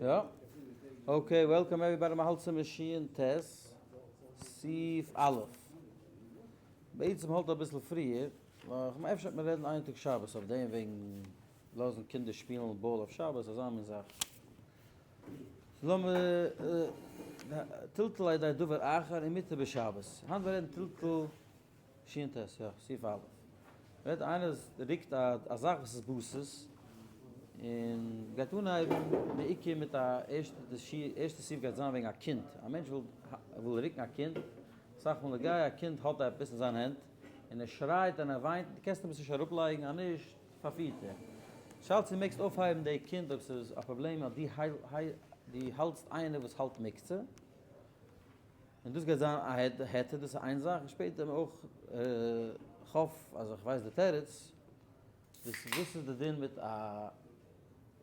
יא. Okay, welcome everybody, מ'האלט צום שין ט, סעיף א'. בעצם האלט אביסל פריער, נאר כ'מיין אפשר וועט מען רעדן איין טאג שבת אויף דעם וועגן לאזן קינדער שפילן ball אויף שבת, אזא מין זאך. לאמיר טלטול על ידי דבר אחר ומותר בשבת. היינט וועל רעדן טלטול שין ט, יא, סעיף א'. רעדט איינער רוקט א זאך וואס איז בסיס, און גייט אנהייבן בעיקר מיט א ערשטע, די ערשטע סעיף גייט זיין וועגן א קינד, א מענטש וויל וויל רוקן א קינד, אסאך מאל גיי א קינד האט עפעס אין זיין הענט, און ער שרייט און ער וויינט, דו קענסט אים עס נישט אראפלייגן אז נישט פארפירט ער. שאלת צו מעגסט אויפהייבן די קינד אויב ס'איז א פראבלעם אז דו האלטסט איינער וואס האלט מוקצה. און דאס גייט זיין א היתר, דאס איז איין זאך, און שפעטער אויך כ'האף אז איך ווייס די תירוץ, דאס וואס איז די דין מיט א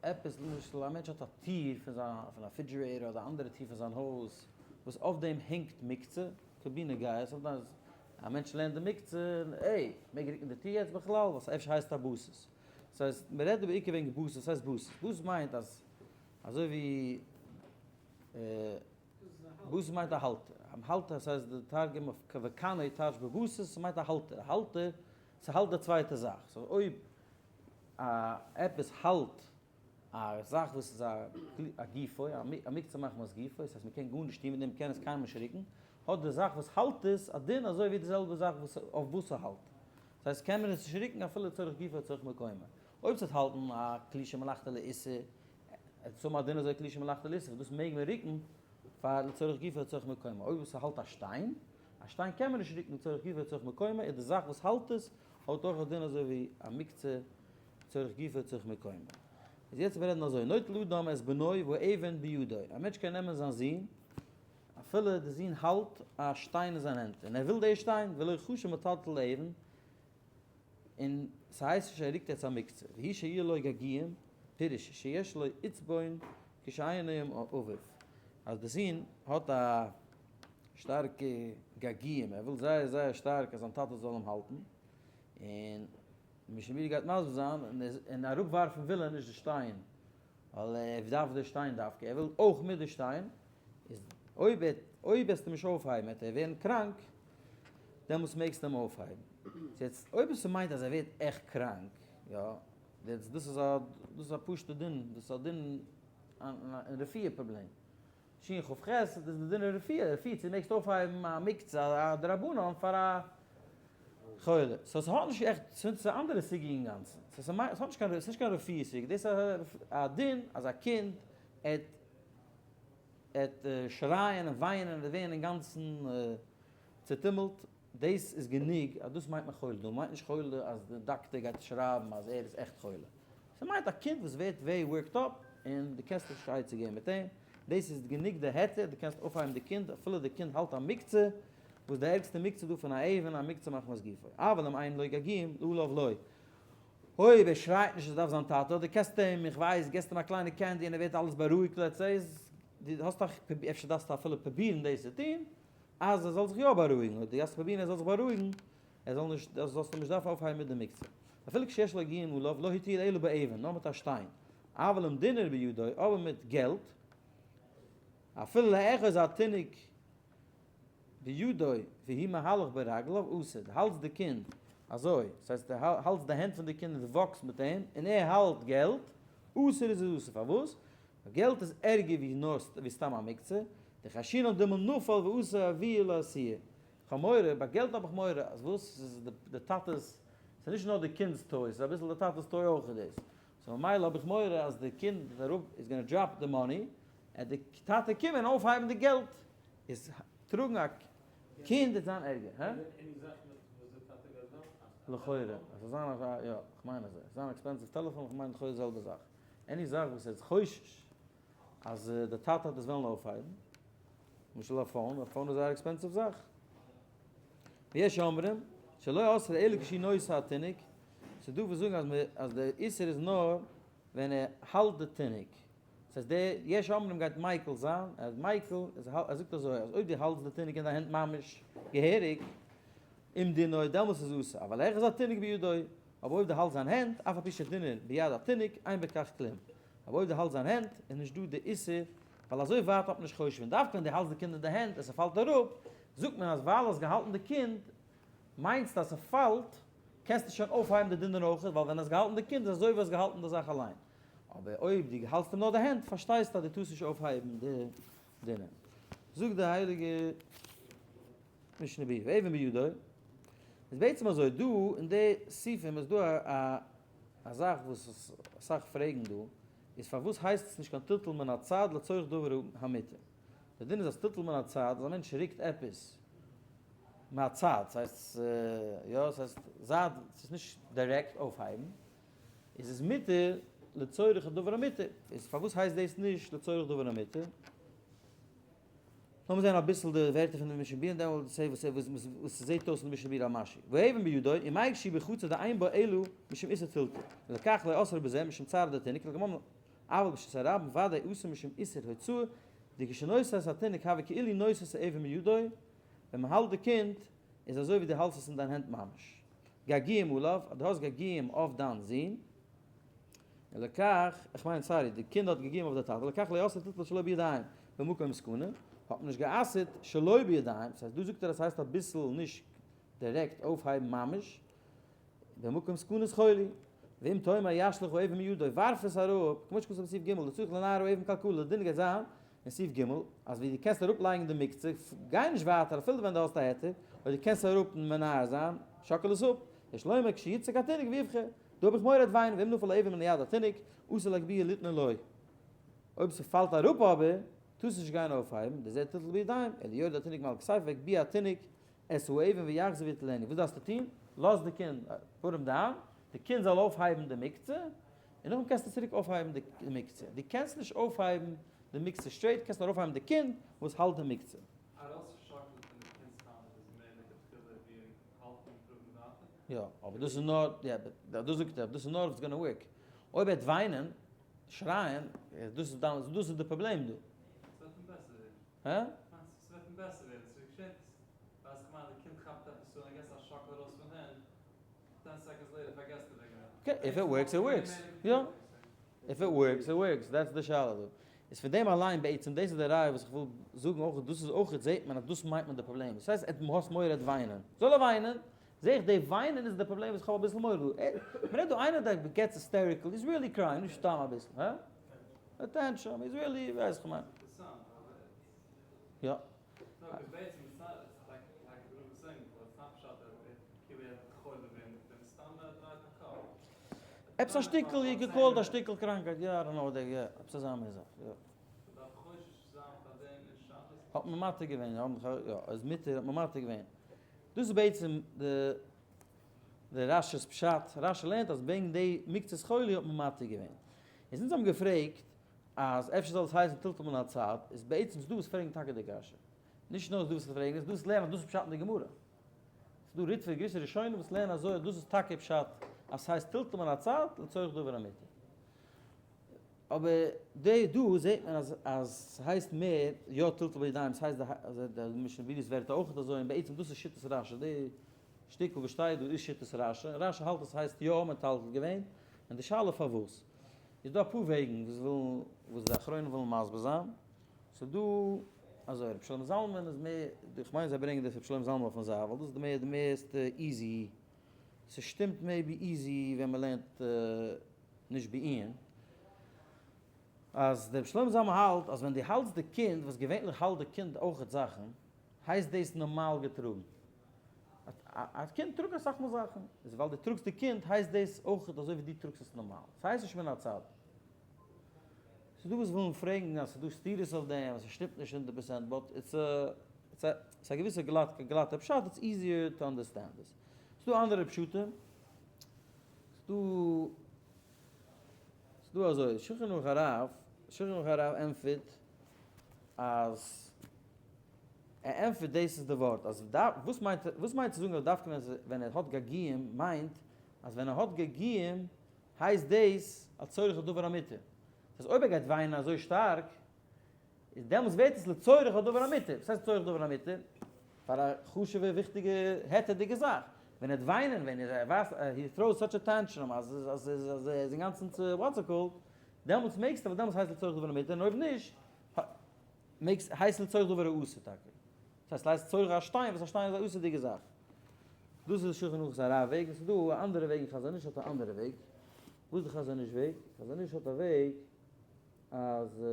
עפעס למשל א מענטש האט א טיר פון זיין פון א refrigerator אדער אנדערע טיר פון זיין הויז וואס אויף דעם הענגט מוקצה, כבינה גייעס, אויף דעם א מענטש לערנט די מוקצה, עי, מעג רוקן די טיר יעצט בכלל, וואס אפשר הייסט א בסיס. דאס הייסט מ'רעדט דא בעיקר וועגן בסיס, וואס הייסט בסיס? בסיס מיינט אז אזוי ווי. בסיס מיינט א האלטער. א האלטער, ס'הייסט די תרגום אויף וקנא טייטש בבסיס, ס'מיינט א האלטער. א האלטער, ס'האלט די צווייטע זאך. so אויב א עפעס האלט א זאך וואס איז א גופו, א מוקצה מחמת גופו, ס'הייסט מ'קען גארנישט טון מיט דעם, מ'קען עס קיינמאל נישט רוקן, האט די זאך וואס האלט עס א דין אזוי ווי די זעלבע זאך וואס אויף וואס ס'האלט. ס'הייסט קען מען עס נישט רוקן אפילו לצורך גופו לצורך מקומו. אויב ס'וועט האלטן א כלי שמלאכתו לאיסור, עס האבן א דין אזוי כלי שמלאכתו לאיסור, וואס דאס מעג מען רוקן פאר לצורך גופו לצורך מקומו, אויב עס האלט א שטיין, א שטיין קען מען נישט רוקן לצורך גופו לצורך מקומו, איז די זאך וואס האלט עס האט אויך א דין אזוי ווי א מוקצה לצורך גופו לצורך מקומו. איז יעצט מיר רעדן אזוי, נוטל אדם את בנו והאבן בידו, א מענטש קען נעמען זיין זון, אפילו די זון האלט א שטיין אין זיין הענט, און ער וויל די שטיין, ולא חשוב מטלטל האבן, און ס'הייסט נישט ער רוקט יעצט א מוקצה, והוא שיהיה לו געגועים, פירוש שיש לו עצבון כשאינו עם אביו, אז די זון האט א שטארקע געגועים, ער וויל זייער זייער שטארק אז זיין טאטע זאל אים האלטן, און משנה ברורה גייט מסביר זיין, און אראפ ווארפן וויל ער נישט די שטיין, ווייל ער דארף די שטיין דווקא, ער וויל אויך מיט די שטיין, איז אויב ער אויב וועסטו אים נישט אויפהייבן וועט ער ווערן קראנק, דעמאלטס מעגסטו אים אויפהייבן. יעצט אויב עס מיינט אז ער ווערט עכט קראנק, יא, דאס איז א דאס איז א פשוטע דין, דאס איז א דין אין רפואה פראבלעם. שין כ ח, דאס איז די דין אין רפואה, רפואה צו מעגסט אויפהייבן א מוקצה א דרבנן פאר א חולה. so ס'האט נישט עכט, ס'איז א אנדערע סוגיא אינגאנצן. ס'האט נישט קיין, ס'איז נישט קיין רפואה סוגיא, דאס איז א דין אז א קינד עט עט שרייען און וויינען און ווערן אינגאנצן צוטומלט, דאס איז גענוג אז דאס מיינט מען חולה, דא מיינט נישט חולה אז די דאקטער גייט שרייבן אז ער איז עכט חולה, ס'מיינט א קינד וואס ווערט very worked up און דו קענסט נישט עצה געבן מיט אים, דאס איז גענוג די היתר, דו קענסט אויפהייבן די קינד אפילו די קינד האלט א מוקצה, וואס די ערגסטע מוקצה דא פון א אבן א מוקצה מחמת גופו, אבל אם אין לו געגועים עליו לא. אויב ער שרייט נישט אז ער דארף זיין טאטע, אדער קענסט אים, איך ווייס, געסט אים א קליינע candy און ער ווערט אלעס בארואיגט let's say, איז דו האסט דאך, אפשר דארפסטו אפילו פרובירן דאס צו טון, אז ער זאל זיך יא בארואיגן, אויב דו גייסט פרובירן ער זאל זיך בארואיגן, ער זאל נישט, זאלסטו אים נישט דארפן אויפהייבן מיט די מוקצה. אפילו כשיש לו געגועים עליו, לא התיר אלא באבן, נאר מיט א שטיין, אבל אם דינר בידו, אבער מיט געלט, אפילו לאחוז התינוק בידו והוא מהלך ברגליו אסור, דו האלטסט די קינד אזוי, דאס הייסט דו האלטסט די הענט פון די קינד און דו walk סט מיט אים, און ער האלט געלט, אסור איז עס אסור, פארוואס? ווייל געלט איז ערגער ווי נאר ווי סתם א מוקצה, דחיישינן דלמא נפל ואתי אבוה לאתויי, כ'האב מורא, ביי געלט האב איך מורא אז וואס? ס'איז די טאטע'ס, ס'איז נישט נאר די קינד'ס toy, ס'איז אביסל די טאטע'ס toy אויך איז דאס, so ממילא האב איך מורא אז די קינד וועט אראפ, איז gonna drop די money, עט די טאטע קומען אויפהייבן די געלט, איז טראגן א קינד וועט זיין ערגער, הא? לכאורה, עס זאל זיין א, יא, כ'מיין אזוי, עס זאל זיין expensive טעלעפאן, כ'מיין לכאורה די זעלבע זאך, any זאך וואס ער איז חושש אז די טאטע האט עס וועלן אויפהייבן, למשל א phone, א phone איז זייער expensive זאך. ויש אומרים, שלא אסרו אלא כשהוא נושא התינוק, ס'איז דא וואס זאגן אז אז די איסור איז נאר ווען ער האלט די תינוק, ס'הייסט דער יש אומרים גייט מיקל זיין, אז מיקל איז ער זאגט אזוי אז אויב דו האלטסט די תינוק אין דיין הענט ממש געהעריג, עם דינו דעמאלס איז אסור, אבל החזיק התינוק בידו, אבער אויב דו האלטסט זיין הענט, אף על פי שדינר ביד התינוק, אין בכך כלום. אבער אויב דו האלטסט זיין הענט איז נישט דא די איסור, ווייל אזוי ווייט האט מען נישט חושש געווען, דווקא ווען דו האלטסט די קינד אין די הענט און ס'פאלט אראפ, זאגט מען אז ווייל האסט געהאלטן די קינד, מיינסטו אז ס'פאלט, קענסטו שוין אויפהייבן די דינער אויכעט, ווייל ווען האסט געהאלטן די קינד איז אזוי ווי האסט געהאלטן די זאך אליין. אבער אויב דו האלטסט אים נאר די הענט, פארשטייסטו אז דו טארסט נישט אויפהייבן די דינער. זאגט די הייליגע משנה ברורה, ואבן בידו, איז בעצם אזוי, דא אין די סעיפים איז דא א א זאך וואס אסאך פרעגן דא, איז פארוואס הייסט עס נישט קיין טלטול מן הצד לצורך דבר המותר? די דין איז אז טלטול מן הצד אז א מענטש רוקט עפעס מהצד, ס'הייסט יא ס'הייסט זייט, ס'איז נישט דירעקט אויפהייבן, איז עס מותר לצורך הדבר המותר, איז פארוואס הייסט דאס נישט לצורך דבר המותר? לאמיר זען אביסל די ווערטער פון די משנה ברורה און דעמאלט זעה וואס וואס ס'זעט אויס אין די משנה ברורה על משי. והאבן בידו, ומאי שהיא בחצר דאין בה אלא משום איסור טלטול, ולכך לא אסרו בזה משום צערא דתינוק, ולקמם אבל ברשות הרבים ודאי אסור משום איסור הוצאה, דכשנושא את התינוק הוי כאילו נושא את האבן בידו, ווען מ'האלט די קינד איז אזוי ווי דו האלסט עס אין דיין הענט ממש. געגועים עליו, אז דו האסט געגועים אויף דיין זון, ולכך, איך מיין sorry, די קינד האט געגועים אויף די טאטע, ולכך לא אסרו טלטול שלא בידיים במקום סכנה, האט מען נישט גע'אסר'ט שלא בידיים, ס'הייסט דא זאגט ער אז ס'הייסט אביסל נישט דירעקט אויפהייבן ממש, במקום סכנת חולי, ואם תאמר ישליך האבן מידו, ווארף עס אראפ, כמו שכתוב בסעיף ג', דצריך לנער האבן קלקלה, די דין גייט זיין אין סעיף ג', אז ווי דו קענסט אראפ לייגן די מוקצה, גיי נישט ווייטער אפילו ווען דו האסט א היתר, אויב דו קענסט אראפ מנער זיין, שאקל עס אפ, יש לומר כשיצעק התינוק ויבכה, דא האב איך מורא ער וועט וויינען, ואם נפל האבן מן יד התינוק, אסור להגביה ליתנו לו. אויב ס'פאלט אראפ אבער, טארסט נישט גיין אויפהייבן, דזה טלטול בידיים, אלא יוריד התינוק מעל כתפו ויגביה התינוק את האבן ויחזור ויטילנה. וואס דארפסטו טון? לאז די קינד, put him down, די קינד זאל אויפהייבן די מוקצה, און נאכדעם קענסטו צוריק אויפהייבן די מוקצה. דו קענסט נישט אויפהייבן די מוקצה straight, קענסט נאר אויפהייבן די קינד וואס האלט די מוקצה. ארויסשאקלען פון די קינד'ס האנט איז מער לכתחילה ווי האלטן און טראגן ווייטער? יא, אבער דאס איז נאר, יא, דאס זאגט ער, דאס איז נאר if it's gonna work. אויב ער וועט וויינען, שרייען, דאס איז דיין, דאס איז די פראבלעם דא. ס'וועט אים בעסער ווערן. הא? מיינסט ס'וועט אים בעסער ווערן, ס'געשעט, ווייסט כ'מיין די קינד כאפט עפעס אן און געסט א שאקל ארויס פון הענט, okay, if it works, it works. יא. If it works, it works. That's די שאלה דא. איז פון דעם אליין בעצם, דאס איז די ראיה וואס איך וויל זאגן אויך, דאס איז אויך זעט מען אז דאס מיינט מען די פראבלעם. דאס הייסט, דו האסט מורא ער וועט וויינען. זאל ער וויינען. זע איך די וויינען איז די פראבלעם וואס איך האב אביסל מורא דא. מ'רעדט דא איינער that gets hysterical, he's really crying, נישט סתם אביסל. הא? א tantrum, he's really, ווייס איך מיין. יא. עפעס א שטיקל, you could call it א שטיקל קראנקייט, יא, I don't know, יא, עפעס אזא מין זאך, יא. האט מען מתיר געווען, יא, יא, איז מותר, האט מען מתיר געווען. דאס איז בעצם די די רש"י'ס פשט, רש"י לערנט אז וועגן די מקצת חולי האט מען מתיר געווען. איז אונז האבן געפרעגט אז אפשר זאל עס הייסן טלטול מן הצד, איז בעצם ס'דא וואס פרעגן טאקע די קשיא. נישט נאר ס'דא וואס פרעגן עס, דא וואס לערנען אז דאס איז פשט אין די גמרא. ס'דא ריטב"א געוויסע ראשונים וואס לערנען אזוי אז דאס איז טאקע פשט אז ס'הייסט טלטול מן הצד לצורך דבר המותר. אבער די דא זעט מען אז אז ס'הייסט מער יא טלטול בידיים, ס'הייסט די די משנה ברורה'ס ווערטער אויך אזוי, און בעצם דאס איז שיטת רש"י, די שטיקל וואס שטייט דא איז שיטת רש"י, און רש"י האלט אז ס'הייסט יא מטלטל געווען, און די שאלה פארוואס. איז דא אפאר וועגן וואס ווילן וואס די אחרונים ווילן מסביר זיין. ס'איז דא אזוי רבי שלמה זלמן איז מער, איך מיין זיי ברענגען דאס רבי שלמה זלמן אויפן זייט ווייל דאס איז די מער די מערסטע easy, ס'שטימט maybe easy ווען מ'לערנט נישט בעיון, אז דער רבי שלמה זלמן האלט אז ווען דו האלטסט די קינד, וואס געווענליך האלט די קינד אויכעט זאכן, הייסט דאס נארמאל געטראגן. א קינד טראגט אסאך מאל זאכן, איז ווייל דו טראגסט די קינד הייסט דאס אויכעט אזוי ווי דו טראגסט עס נארמאל, ס'הייסט נישט מן הצד. ס'איז דא וואס ווילן פרעגן אז ס'איז דא סתירות אויף דעם, אז ס'שטימט נישט הונדערט פראצענט, but it's א ס'איז א געוויסע גלאטע פשט, it's easier to understand עס. ס'איז דא אנדערע פשטים, ס'איז דא ס'איז דא אזוי, שולחן ערוך הרב, שולחן ערוך הרב ענטפערט אז ער ענטפערט דאס איז די ווארט, אז וואס מיינט וואס מיינט צו זאגן אז דווקא ווען ער האט געגועים מיינט אז ווען ער האט געגועים הייסט דאס א צורך הדבר המותר. דאס הייסט אויב ער גייט וויינען אזוי שטארק, איז דעמאלטס ווערט עס לצורך הדבר המותר. וואס הייסט לצורך הדבר המותר? פאר א חשוב'ע וויכטיגע היתר'דיגע זאך. ווען ער וועט וויינען, ווען ער ווייזט, he throws such a tantrum אז אז אז ער איז אינגאנצן צו what's it called. דעמאלטס מעגסטו ווייל דעמאלטס הייסט לצורך דבר המותר און אויב נישט מעגסט הייסט לצורך דבר האסור טאקע. דאס הייסט לייסט צורך א שטיין וואס א שטיין איז א אסור'דיגע זאך. דאס איז שולחן ערוך'ס הרב וועג און ס'איז דא א אנדערע וועג אין חזון איש האט א אנדערע וועג. וואס איז די חזון איש וועג? חזון איש האט א וועג אז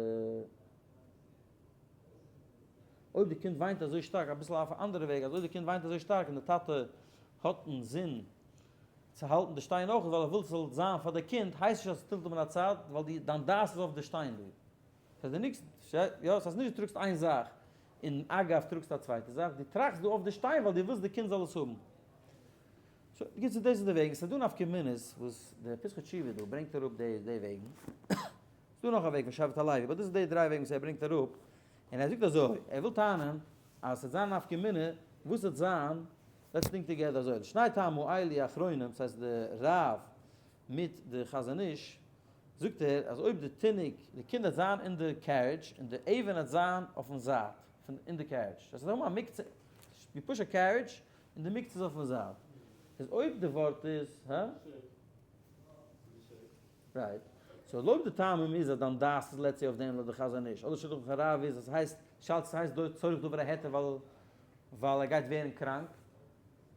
אויב די קינד וויינט אזוי שטארק, אביסל אויף א אנדערע וועג, אז אויב די קינד וויינט אזוי שטארק און די טאטע האט אינזין צו האלטן די שטיין אויך ווייל ער וויל ס'זאל זיין פאר די קינד, הייסט נישט אז ס'טילט אים אין א צייט ווייל די דיין דעת איז אויף די שטיין דא. ס'הייסט די ניקסט, יא, ס'הייסט נישט דו טראגסט איין זאך און אגב טראגסטו א צווייטע זאך, דו טראגסט דא אויף די שטיין ווייל דו ווילסט די קינד זאל עס האבן. סאו, בקיצור דאס איז די וועגן, ס'איז דא נפקא מינות וואס די פתחי תשובה דא ברענגט אראפ די די וועגן. ס'איז דא נאך א וועג פון שבט הלוי, but דאס איז די דריי וועגן וואס ער ברענגט אראפ, און ער זאגט אזוי, ער וויל טענה'ן אז ס'וועט זיין נפקא מינה וואס וועט זיין, let's think together אזוי, שני טעמים האלו האחרונים, ס'הייסט די רב מיט די חזון איש, זאגט ער אז אויב די תינוק, די קינד וועט זיין אין די carriage און די אבן וועט זיין אויפן זייט פון אין די carriage, דאס איז האבן א מוקצה, you push א carriage און די מוקצה איז אויפן זייט, איז אויב די ווארט איז, הא? right, so לויט די טעמים איז אז דיין דעת איז let's say אויף דעם לויט די חזון איש, אדער שולחן ערוך הרב איז אז ס'הייסט, שאלת ס'הייסט דא צורך דבר ההיתר ווייל ווייל ער גייט ווערן קראנק,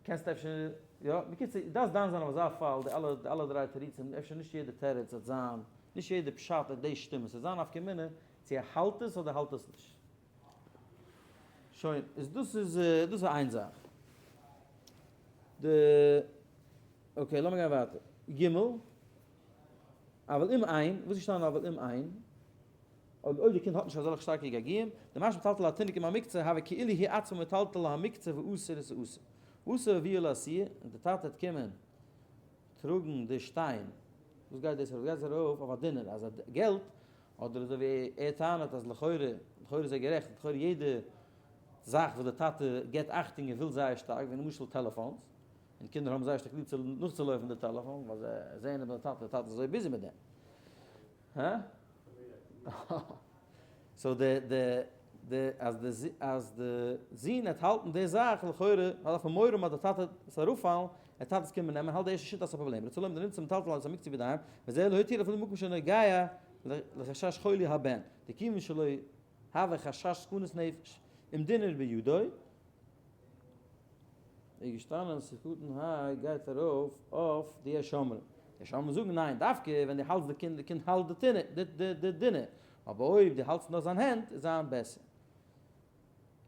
קענסט אפשר, יא, בקיצור, דארפסט דן זיין אויף אזא פאל, די אלע די אלע דריי תירוצים, אפשר נישט יעדע תירוץ וועט זיין, נישט יעדע פשט וועט דאס שטימען, ס'וועט זיין נפקא מינה צו ער האלט עס אדער האלט עס נישט. שוין, איז דאס איז דאס איז איין זאך. די, okay, לאמיר גיין ווייטער. ג. אבל אם אין, וואס איז געשטאנען אבל אם אין? אויב אויב די קינד האט נישט אזעלכע שטארקע געגועים, די משמע מטלטל התינוק עם המוקצה הווה כאילו הוא עצמו מטלטל המוקצה ואסור איז אסור. אסור הביאו לעשיה, און די טאטע וועט קומען טראגן די שטיין, וואס גייט דאס ארויף? גייט עס ארויף אויף א דינר, אז א געלט, אדער אזוי ווי ער טענה'ט אז לכאורה, לכאורה איז ער גערעכט, לכאורה יעדע זאך וואס די טאטע געבט אכטונג און וויל זייער שטארק, ווי למשל טעלעפאנס, און קינדער האבן זייער שטארק ליב צו נאכצולויפן די טעלעפאן, ווייל זיי זעען אז די טאטע, די טאטע איז אזוי busy מיט דעם. הא? so די די די אז די אז די זון העט האלטן די זאך לכאורה דארף מען מורא האבן אז די טאטע עס אראפפאלן ער טאטע עס קומען נעמען האלט די ערשטע שיטה אז ס'איז א פראבלעם רצה לומר דנמצא מטלטל על המוקצה בידיים וזה לא התיר אפילו במקום שנוגע לחשש חולי הבן דכיוון שלא הווה חשש סכנת נפש אם דינר בידו איז געשטאנען ס'קטן היי גייט ארויף אויף די יש אומרים. יש אומרים זאגן ניין דווקא ווען דו האלטסט די קינד די קינד האלט די טינא די די דינר אבער אויב דו האלטסט נאר זיין הענט איז זיין בעסער.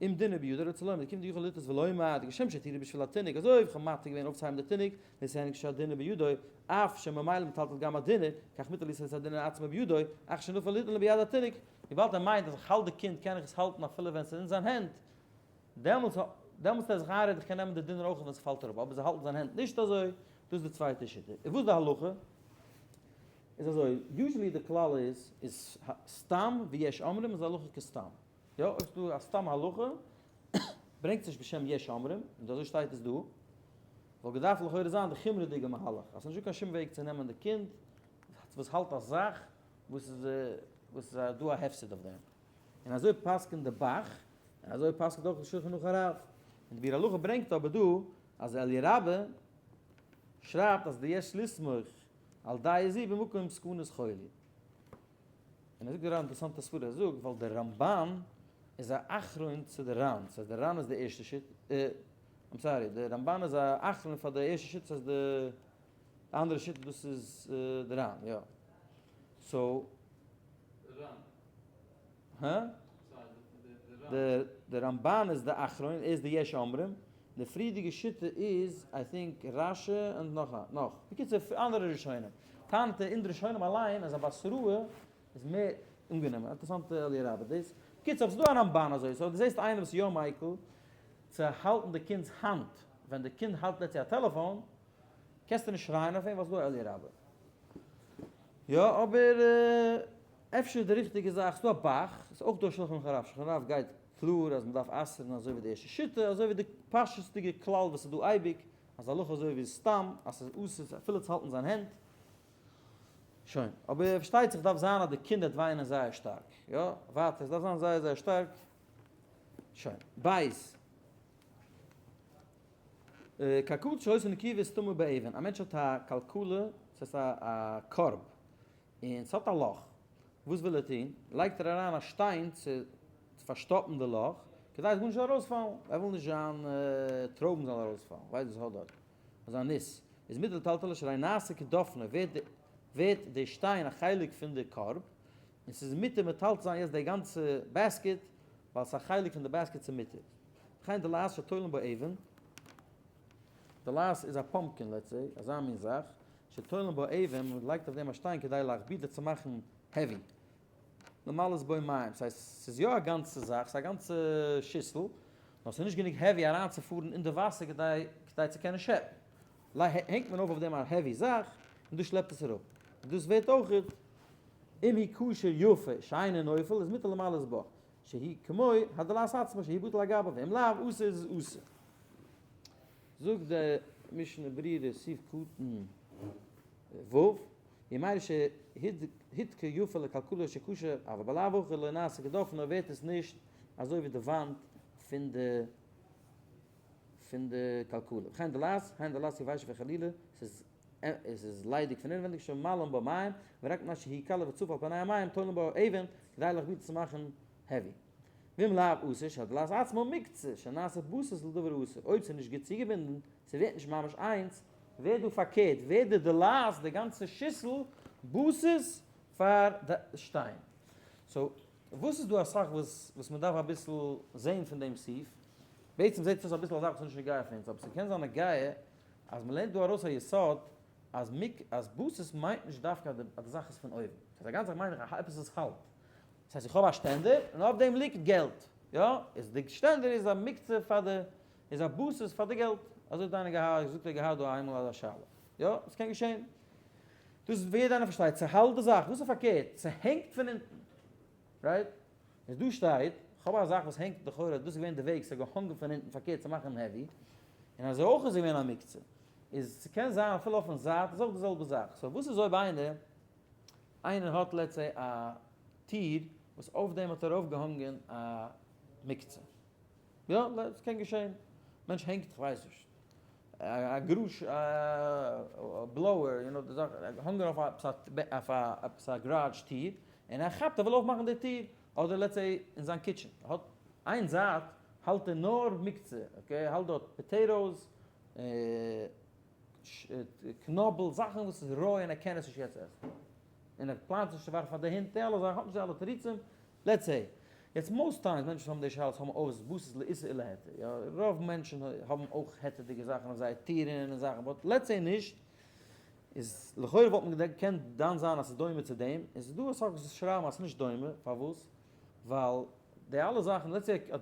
אם דינר בידו רוצה לומר די קינד יכול לטעות ולומר כשם שהתירו בשביל התינוק אזוי ווי כ'האב מתיר געווען אויפצוהייבן די תינוק ליתן כשהדינר בידו אף שממילא מטלטל גם הדינר כך מותר לישא את הדינר עצמו בידו אך שנפל ליתן ביד התינוק וויבאלד ער מיינט אז איך האלט די קינד קען איך עס האלטן אפילו ווען ס'איז אין זיין הענט דעמאלטס דעמאלטס וועט ער זיך איינרעדן איך קען נעמען די דינר אויך ווען ס'פאלט אראפ, אבער זיי האלטן זיין הענט נישט אזוי, דאס איז די צווייטע שיטה. און וואס איז די הלכה? איז אזוי, usually די כלל איז, איז סתם ויש אומרים איז הלכה כסתם. יא, אויב ס'דא א סתם הלכה, ברענגט נישט בשם יש אומרים, און אזוי שטייט עס דא, וואלט געדארפט לכאורה זיין די חומרה'דיגע מהלך, אז ס'נישטא קיין שום וועג צו נעמען די קינד וואס האלט א זאך וואס איז וואס איז דא א הפסד אויף דעם. און אזוי פסק'נט די ב"ח, און אזוי פסק'נט אויך די שולחן ערוך הרב. און די ביאור הלכה ברענגט אבער דא אז אלי' רבה שרייבט אז די יש לסמוך על דעה זו במקום סכנת חולי. און ער זאגט דא א אינטערעסאנטע סברא, ער זאגט ווייל די רמב"ן איז א אחרון צו די ר"ן, ס'הייסט די ר"ן איז די ערשטע שיטה, I'm sorry, די רמב"ן איז א אחרון פאר די ערשטע שיטה, ס'הייסט די אנדערע שיטה דאס איז די ר"ן, יא. so. הא? די רמב"ן איז די אחרון, ער איז די יש אומרים, די פריערדיגע שיטה איז I think רש"י און נאך א נאך, בקיצור אנדערע ראשונים, טענה'ט ער אין די ראשונים אליין אז א בתראה איז מער אנגענומען, אינטערעסאנטע אליה רבה דאס, בקיצור אבער ס'איז דא א רמב"ן אזוי, so דו זעסט איינער וואס איז יא מיקל צו האלטן די קינד'ס האנט ווען די קינד האלט let's say א טעלעפאן, קענסטו נישט שרייען אויף אים ווייל ס'איז דא אליה רבה. יא אבער אפשר איז די ריכטיגע זאך, ס'דא א ב"ח, ס'איז אויך דא שלחן ערוך הרב, שלחן הרב גייט קלאר אז מ'דארף אסר'ן אזוי ווי די ערשטע שיטה, אזוי ווי די פשטות'דיגע כלל וואס איז דא אייביג, אז הלכה אזוי ווי סתם, אז ס'איז אסור אפילו צו האלטן זיין הענט. שוין, אבער פארשטייט זיך דארף זיין אז די קינד וועט וויינען זייער שטארק, יא, ווייטער, ס'דארף זיין זייער זייער שטארק, שוין, בית. כלכלה שהיתה נקובה וסתומה באבן, א מענטש האט א כלכלה, ס'הייסט א קארב, און ס'האט א לאך. וואס וויל ער טון? לייגט ער אריין א שטיין צו פארשטאפן די לאך, כדי עס גארנישט זאל ארויספאלן, ער וויל נישט זיין טרויבן זאלן ארויספאלן, ווייסט וואס האט דארט אזא ניס, איז מותר לטלטלה שהרי נעשה כדופנו, ווערט די שטיין א חלק פון די קארב, און ס'איז מותר מטלטל זיין יעצט די גאנצע basket, ווייל ס'איז א חלק פון די basket ס'איז מותר. וכן דלעת שתולין בו אבן, דלעת איז א pumpkin let's say, אזא מין זאך, שתולין בו אבן, מען לייגט אויף דעם א שטיין כדי להכבידה צו מאכן heavy. למלאות בו מים, ס'הייסט ס'איז יא א גאנצע זאך, ס'איז א גאנצע שיסל, נאר ס'איז נישט גענוג heavy אריינצופארן אין די וואסער כדי כדי צו קענען שעפן. הענגט מען אויף אויף דעם א heavy זאך, און דאס שלעפט עס אראפ. און דאס ווערט אויך אם היא קשור יפה שאינו נופל איז מותר למלאות בה, שהיא כמו הדלעת עצמה שהיא בטל על גבה, ואם לאו אסור איז עס אסור. זאגט די משנה ברורה סעיף קטן ו', יאמר שהידקה יפה לכלכלה שקשה, אבל בלאו הכי לא נעשה כדופנו ווערט עס נישט אזוי ווי די וואנט פון די פון די כלכלה. וכן דלעת, הן דלעת יבשה וחלילה, ס'איז עס איז ליידיג פון אינווענדיג שממלאין בה מים, ורק מפני שהיא קלה וצפה על פני המים תולין בה אבן כדי להכביד צו מאכן heavy. ואם לאו אסור שהדלעת עצמו מוקצה שנעשה בסיס לדבר אסור, אויב ס'איז נישט גוט צוגעבינדן, ס'ווערט נישט ממש איינס, ווערט דא פארקערט, ווערט די דלעת, די גאנצע שיסל, בסיס פאר די שטיין. so, וואס איז דא אסאך וואס וואס מ'דארף אביסל זעהן פון דעם סעיף, בעצם זעהט עס אויס אביסל א זאך וואס איז נישט נוגע פאר אונז, אבער ס'קען זיין נוגע אז מ'לערנט דא ארויס א יסוד אז מיק אז בסיס מיינט נישט דווקא אז די זאך איז פון אויבן. ס'הייסט א גאנצע זאך מיין איך עפעס וואס האלט. ס'הייסט איך האב א שטענדער און אויף דעם ליגט געלט. יא? איז די שטענדער איז א מוקצה פאר די איז א בסיס פאר די געלט. אזוי האט איינער געהאט געזאגט ער האט געהאט דא איינמאל אזא שאלה. יא? ס'קען געשען. דאס איז ווי יעדער איינער פארשטייט. ס'האלט די זאך. וואס איז פארקערט? ס'הענגט פון אונטן. right? איז דא שטייט, כ'האב א זאך וואס הענגט לכאורה, דאס איז געווען די וועג, ס'האט געהאנגען פון אונטן פארקערט צו מאכן heavy, און אזוי אויך איז געווען א מוקצה. איז ס'קען זיין אפילו אויפן זייט איז אויך די זעלבע זאך. so וואס איז אויב איינער איינער האט let's say א טיר וואס אויף דעם האט ער ארויפגעהאנגען א מוקצה. יא, ס'קען געשען. מענטש הענגט, כ'ווייס נישט, א גראש א blower, you know די זאך, האנגען אויף אויף א עפעס א garage טיר, און ער כאפט ער וויל אויפמאכן די טיר, אדער let's say אין זיין kitchen, האט איין זייט האלט ער נאר מוקצה, okay, ער האלט דארט potatoes, קנאבל, זאכן וואס איז רוי און ער קען עס נישט יעצט עסן, און ער פלאנט נישט צו ווארפן פאר די הינט, די אלע זאכן, האט נישט די אלע תירוצים, let's say, יעצט most times מענטשן וואס האבן די שאלות האבן אויך בסיס לאיסור ולהיתר, יא, רוב מענטשן האבן אויך היתר'דיגע זאכן אויף זייער טירן און זאכן, but let's say נישט, איז לכאורה וואלט מען געקענט דן זיין אז ס'איז דומה צו דעם, און ס'איז דא אסאך וואס שרייבן אז ס'איז נישט דומה, פארוואס? ווייל די אלע זאכן, let's say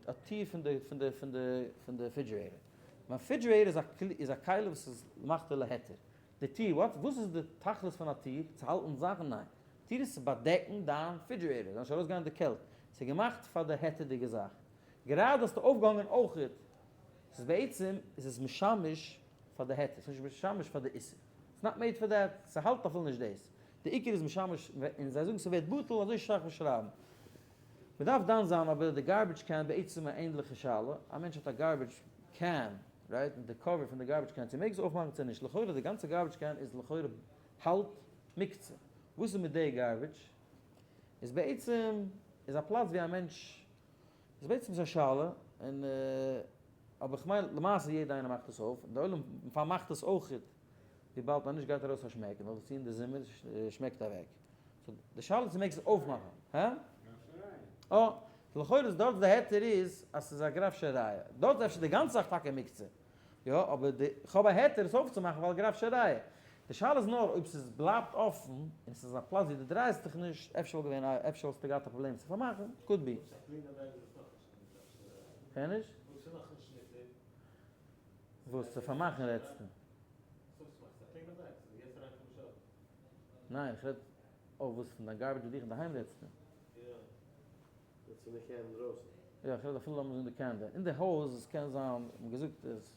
א טיר פון די פון די פון די פון די refrigerator, מיין refrigerator איז א איז א כלי וואס איז מאכט להיתר, די טיר, what? וואס איז די תכלית פון א טיר? צו האלטן זאכן? ניין. טיר איז צו באדעקן דיין refrigerator, זאל נישט ארויסגיין די קעלט. ס'איז געמאכט פאר די היתר'דיגע זאך. גראדע האסטו אויפגעהאנגען אויכעט. ס'איז בעצם איז עס משמש פאר די היתר, ס'איז נישט משמש פאר די איסור. it's not made for that, ס'האלט אפילו נישט דאס. די עיקר איז משמש, און זיי זאגן ס'ווערט בטל, אזוי שייך וואס שרייבן. מ'דארף דן זיין אבער די garbage can בעצם א ענדליכע שאלה, א מענטש האט א garbage can, right, און די cover פון די garbage can צו מעג עס אויפמאכן צו נישט, לכאורה די גאנצע garbage can איז לכאורה האלט מוקצה, וואס איז מיט די garbage? איז בעצם איז א פלאץ ווי א מענטש איז בעצם איז א שאלה און אבער כ'מיין למעשה יעדע איינער מאכט עס אויף און די עולם פארמאכט עס אויכעט וויבאלד אז נישט גייט ארויס א שמעק און נאכדערצו אין די זומער שמעקט אוועק so די שאלה איז צו מעגסט עס אויפמאכן הא? אה לכאורה איז דארט די היתר איז אז ס'איז א גרף של ראיה דארט איז אפשר די גאנצע זאך טאקע מוקצה יא אבער די כ'האב א היתר עס אויפצומאכן ווייל גרף של ראיה די שאלה איז נאר אויב ס'איז בלייבט אפן און ס'איז א פלאץ ווי דו דרייסט דיך נישט אפשר וואלט געווען א אפשר וואלסטו געהאט א פראבלעם צו פארמאכן could be. קען נישט? וואס צו פארמאכן רעדסטו? ניין איך רעד אויף וואס פון דיין garbage ביי דיך אינדערהיים רעדסטו? רעדסט פון די can אינדרויסן? יא איך רעד אפילו לאמיר זאגן די can אין די הויז עס קען זיין מ'האט געזאגט עס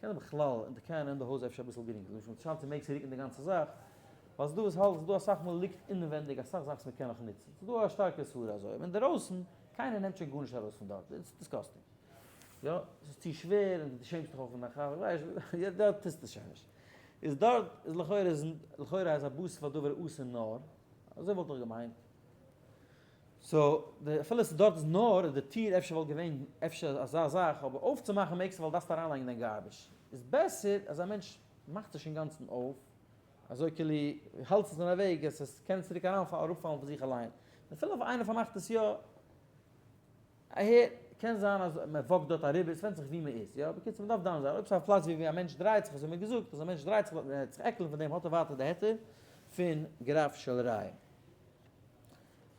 קען זיין בכלל אין די can אין די הויז אפשר אביסל גרינגער למשל שאלה צו מעגסט רוקן די גאנצע זאך ווייל ס'דא וואס האלט ס'דא אסאך מאל ליגט אינווענדיג אסאך זאכן וואס מ'קען נאך נוצן ס'דא א שטארקע סברה אזוי אבער אינדערויסן קיינער נעמט שוין גארנישט ארויס פון דארט it's disgusting יא ס'איז צו שווער און דו שעמסט דיך אויך פון דיין חבר ווייסט דארט טוסטו עס שוין נישט איז דארט איז לכאורה איז לכאורה איז א בסיס פאר דבר אסור נאר. אזוי וואלט איך געמיינט. so, די אפילו עס איז דארט איז נאר די טיר אפשר וואלט געווען אפשר אזא זאך, אבער אויפצומאכן מעגסטו ווייל דארפסט אריינלייגן דיין garbage. איז בעסער אז א מענטש מאכט עס אינגאנצן אויף, אזוי כאילו האלטסט עס אין א וועג אז עס קען צוריק אריינפאלן אראפפאלן פון זיך אליין. אפילו אויב איינער פארמאכט עס יא, אהער, קען זיין אז מען walk ט דארט אריבער, עס ווענדט זיך ווי מען איז, יא, בקיצור מען דארף דן זיין, אויב ס'איז א פלאץ ווי א מענטש דרייט זיך, אזוי האט מען געזאגט, אז א מענטש דרייט זיך דארט און ער וועט זיך עקלען פון דעם האט ער ווייטער די היתר פון גרף של רעי.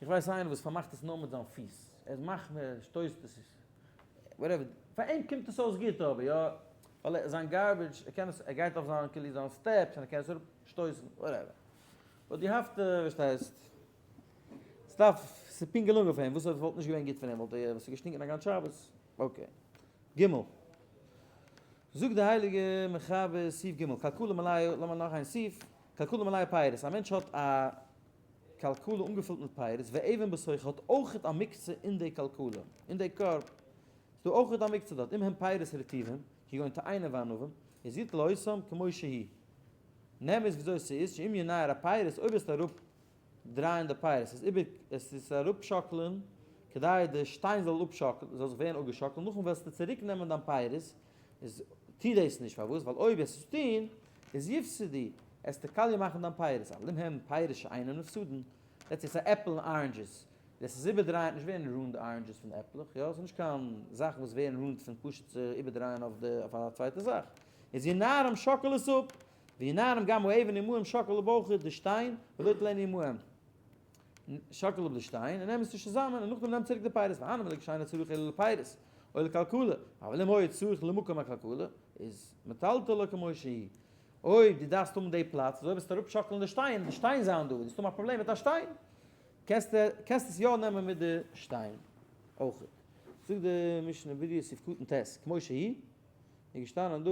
איך ווייס איינער וואס פארמאכט עס נאר מיט זיין פיס, ער איז מחמיר, ער שטויסט עס, whatever, פאר אים קומט עס אויס גוט אבער יא, ווייל זיין garbage, ער קען עס, ער גייט אויף זיין כאילו זיין steps און ער קען עס אראפ שטויסן, whatever. But you have to, פארשטייסט. ס'דארף, ס'איז פונקט געלונגען פאר אים, וואס אויב ס'וואלט נישט געווען גוט פאר אים, וואלט ער, וואס איז געשטינקען א גאנץ שבת? Okay. ג. זאגט די הייליגע מחבר סעיף ג, כלכלה מלאה, לאמיר נאך איין סעיף, כלכלה מלאה פירות, א מענטש האט א כלכלה אנגעפילט מיט פירות, ואבן בתוכה האט אויכעט א מוקצה אין די כלכלה, אין די קארב, ס'איז דא אויכעט א מוקצה דארט, אם הם פירות רטובים, כגון תאנה וענבים, איז יטול אותם כמו שהיא. נעם עס וויאזוי ס'איז, שאם ינער הפירות, אויב וועסטו אראפ דרייען די פירות, עס איבער עס איז אראפשאקלען כדי די שטיין זאל אפשאקלען, זאל זיך ווערן אפגעשאקלט, נאכדעם וועסטו צוריק נעמען דיין פירות, איז טו דאס נישט, פארוואס? ווייל אויב וועסטו עס טון, איז יפסדו, עסטו קאליע מאכן דיין פירות, אבל אם הם פירות שאינם נפסדין, let's say ס'איז עפל און oranges, דאס איז איבערדרייען, נישט ווערן רונד oranges פון עפלעך, יא, ס'איז נישט קיין זאכן וואס ווערן רונד פון פשוט צו איבערדרייען אויף די אויף א צווייטע זאך, איז ינערם שאקל עס אפ, וינערם גם האבן עמהם שאקל אפ אויך די שטיין, ולא יטלנו עמהם. שאקל אפ די שטיין און נעם עס נישט צוזאמען, און נאכדעם נעם צוריק די פירות, והני מילי כשאינו צריך אלא לפירות, או לכלכלה, אבל אם היה צריך למקום הכלכלה, איז מטלטלו כמו שהיא. אויב דו דארפסט האבן די פלאץ, אזוי וועסטו אראפשאקלען די שטיין, די שטיין זיין דא, דו האסט האבן א פראבלעם מיט א שטיין, קענסטו קענסט עס יא נעמען מיט די שטיין אויך. זאגט די משנה ברורה סעיף קטן ט', כמו שהיא, איז געשטאנען דא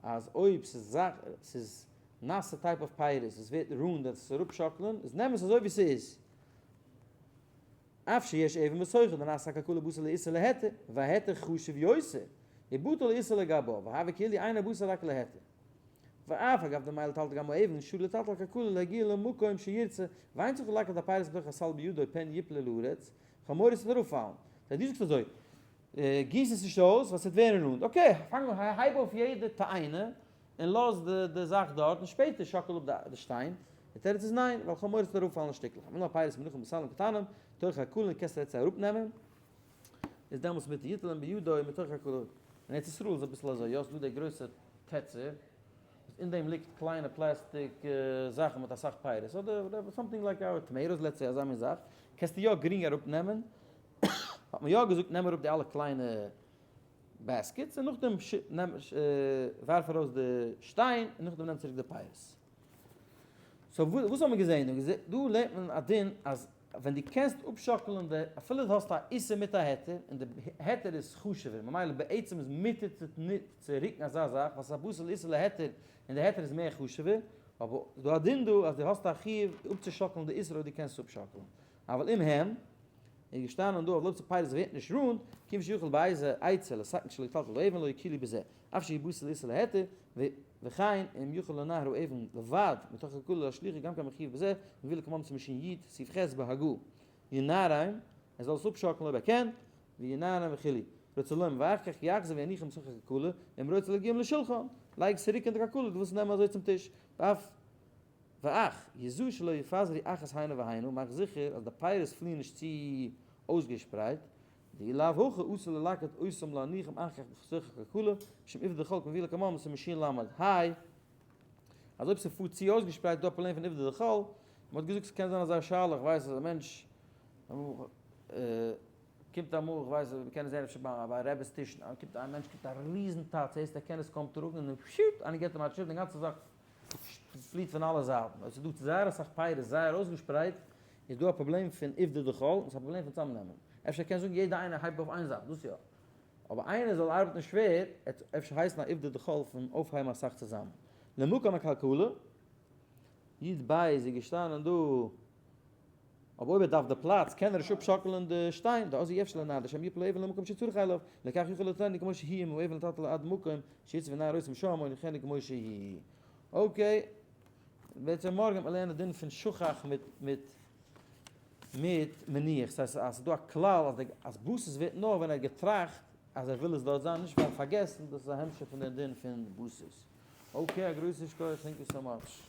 אז אויב ס'איז זאך ס'איז נאסע type of פירות עס ווערט רונד אז עס אראפשאקלען איז נעם עס אזוי ווי ס'איז אף שיש אבן בתוכה דנעשה הכלכלה בתר לאיסור להיתר וההיתר חשוב יותר ובטל איסור לגביו והוה כאילו אינו בתר רק להיתר ואף אגב דמילא טלטל גם האבן שור לטלטל הכלכלה להגיע למקום שירצה ואין צריך ללקט הפירות בתוך הסל בידו פן יפלו לארץ חמור עס וועט אראפפאלן. דו זאגסט אזוי גיס עס נישט אויס ווייל ס'וועט ווערן רונד. Okay, פאנג אן, הייב אויף יעדע תאנה און לאז די זאך דארט און שפעטער שאקל אפ די שטיין. די תירוץ איז ניין, ווייל כ'האב מורא ס'וועט אראפפאלן שטיקלעך. אמאל הפירות מונחים בסלים קטנים, תוך הכלכלה קענסטו יעצט אראפנעמען, איז דעמאלטס מיט יטלם בידו מתוך הכלכלה. אין ארץ ישראל איז אביסל אזוי, יא, ס'דא די גרויסע טעצער, וואס אין דעם ליגט קליינע פלעסטיק זאכן מיט אסאך פירות, אדער something like our tomatoes let's say אזא מין זאך, קענסטו יא גרינג אראפנעמען, האט מען יא געזאגט נעם אראפ די אלע קליינע baskets און נאכדעם נעם ווארף ארויס די שטיין און נאכדעם נעם צוריק די פירות. So וואס האט מען געזען דא? דא לערנט מען א דין אז ווען דו קענסט אפשאקלען די אפילו דו האסט א איסור מיט א היתר און די היתר איז חשוב'ער ממילא בעצם איז מותר צו רוקן אזא זאך ווייל ס'איז א בתר לאיסור להיתר און די היתר איז מער חשוב'ער אבער דא א דין דא אז דו האסט א חיוב אפצושאקלן די איסור אויב דו קענסט אפשאקלן אבל אם הם איז געשטאנען דא אויף לויט צו פירות ווערט נישט רונד, כיוון שיכול באיזה עצה לתקן שלא יטלטל האבן לא יקילו בזה, אף שהוא בתר לאיסור להיתר, וכן אם יכול לנער האבן לבד מתוך הכלכלה להשליכו גם כן מחויב בזה, מביא לקמם צו משין י' סעיף ח' בהגה. ינערם, ער זאל עס אפשאקלן אויב ער קען, וינערם וכו'. רוצה לומר ואחר כך יחזור ויניחם בתוך הכלכלה, ואם רוצה להגיעם לשולחן, לייג עס צוריק אין די כלכלה, דו ווילסט נעמען אזוי צום טיש, ואף ואך, יזהר שלא יפזרו אחת הנה והנה, מאך זיכער אז די פירות פליען נישט צו אויסגעשפרייט, דאי לאו הכי אסור ללקט אותם להניחם אחר כך בתוך הכלכלה, משום עובדא דחול כמבואר לקמן סימן שין למד היי, אז אויב ס'פארט צו אויסגעשפרייט איז דא א פראבלעם פון עובדא דחול, מ'האט געזאגט ס'קען זיין אזא שאלה, איך ווייס אז א מענטש קומט אמאל, איך ווייס מ'קען עס זען אפשר ביי רעביס טישן, קומט א מענטש קומט א ריזן טאץ, הערסט ער קען עס קוים טראגן און פשוט איינער געבט אים א טשיפ די גאנצע זאך פליט פון אלע זייטן, אויב ס'איז דא זייער אסאך פירות זייער אויסגעשפרייט, איז דא א פראבלעם פון עובדא דחול, און ס'איז א פראבלעם פון צאמנעמען. אפשר קען זאגן יעדע איינער הייבט אויף איין זייט, דאס יא. אבער איינער זאל ארבעטן שווער, עט אפשר הייסן א עובדא דחול פון אויפהייבן אסאך צוזאמען. למקום הכלכלה, י ב איז געשטאנען דא. אבער אויב ער דארף די פלאץ קען ער נישט אפשאקלען די שטיין, דאז אי אפשר לנער דשם יפול האבן למקום שצריך אליו, לכך יוכל לתלנו כמו שהיא אם הוא אבן לטלטל עד מקום שיצא ונער אותם שם או יניחנו כמו שהיא. Okay. בעצם מארגן וועט מען לערנען די דין פון שכח מיט מיט מיט מניח. ס'הייסט אז ס'איז דא א כלל אז די אז בסיס ווערט נאר ווען ער האט געטראכט אז ער וויל עס דארט זיין, נישט ווייל פארגעסן, דאס איז א המשך פון די דין פון בסיס. Okay, א גרויסע שכוח, thank you so much.